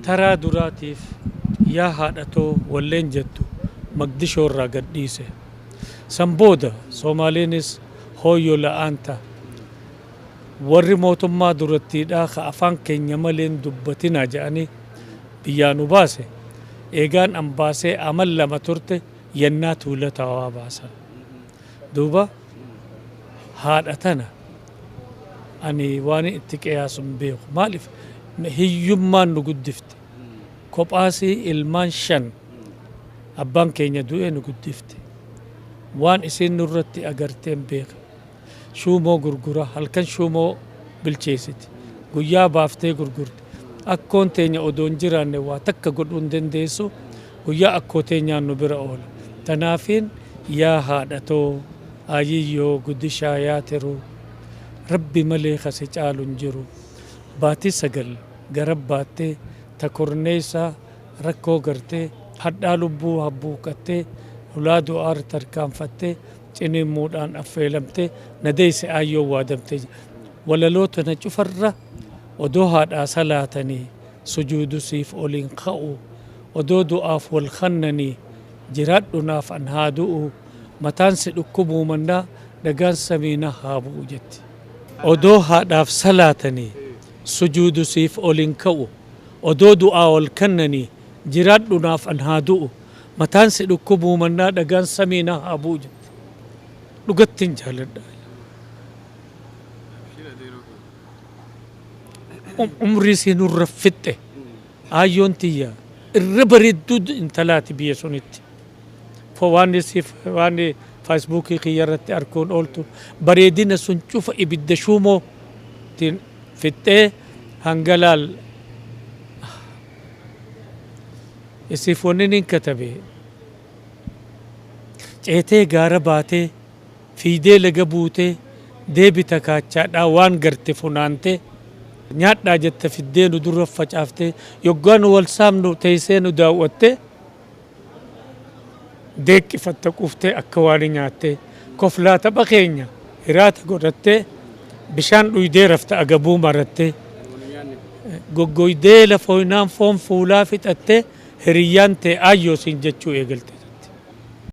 Taraa duraatiif yaa haadhatoo walleen jettu Maqdishoo irraa gad dhiise. San booda Soomaaliinis hooyyo la'aanta warri mootummaa durattiidhaa ka afaan keenya malee hin dubbatinaa jedhanii biyyaa nu baase eegaan an baasee amal 2 turte yennaa tuulataawaa baasan. Duuba haadha tana ani waanin itti qiyaasu hin beeku. Maaliif hiyyummaan nu guddifte. Kophaasii ilmaan 5 abbaan keenya du'ee nu guddifte. Waan isiin nurratti agarteen beeka. Shuumoo gurgura halkan shuumoo bilcheessiti. Guyyaa baaftee gurgurti. Akkoon teenya odoo hin jiraanne waa takka godhuu hin dandeessu. Guyyaa akkoo teenyaan nu bira oola. Tanaafiin yaa haadha too aayiyyoo gudishaa yaa tiruu Rabbi malee ka si caalu hin jiru. Baatii 9 gara baattee ta korneessaa rakkoo gartee hadhaa lubbuu habbuuqqattee hulaa du'aarra tarkaanfattee ciniimmuudhaan affeelamtee na deesse aayyoon waadamtee walaloo tana cufarra odoo haadhaa salaatanii sujuudu siif ol hin ka'u odoo du'aaf wal khannanii jiraadhu naaf an haa du'u mataan si dhukkubuu mannaa dhagaan samii na haa bu'u jetti. Odoo haadhaaf salaatanii sujuudu siif ol hin ka'u odoo du'aa wal kannanii jiraadhu naaf an haa du'u mataan si dhukkubuu mannaa dhagaan samii na haa bu'u jetti. Dhugattin jaaladha. Umrii sii nurra fixxe. Aayyoon tiyya irra bareedduu intalaati biyya sunitti. Waan siif waan faasbuukii kiyya irratti arkuun ooltu bareedina sun cufa ibidda shuumoo tiin fixxee hanga laal isiif wanni nin katabe ceetee gaara baatee fiidee laga buutee deebita kaachaadhaa waan garte funaantee nyaadhaa jette fiddee nu dura facaaftee yoggaa nu wal saamnu teessee nu daawwattee deeqqifatta quuftee akka waan nyaattee koflaa tapha keenya hiraata godhattee bishaan dhuydee rafta agabuu marattee goggoydee lafooynaan foon fuulaa fixattee hiriyyaan tee aayyoo siin jechuu eegalte.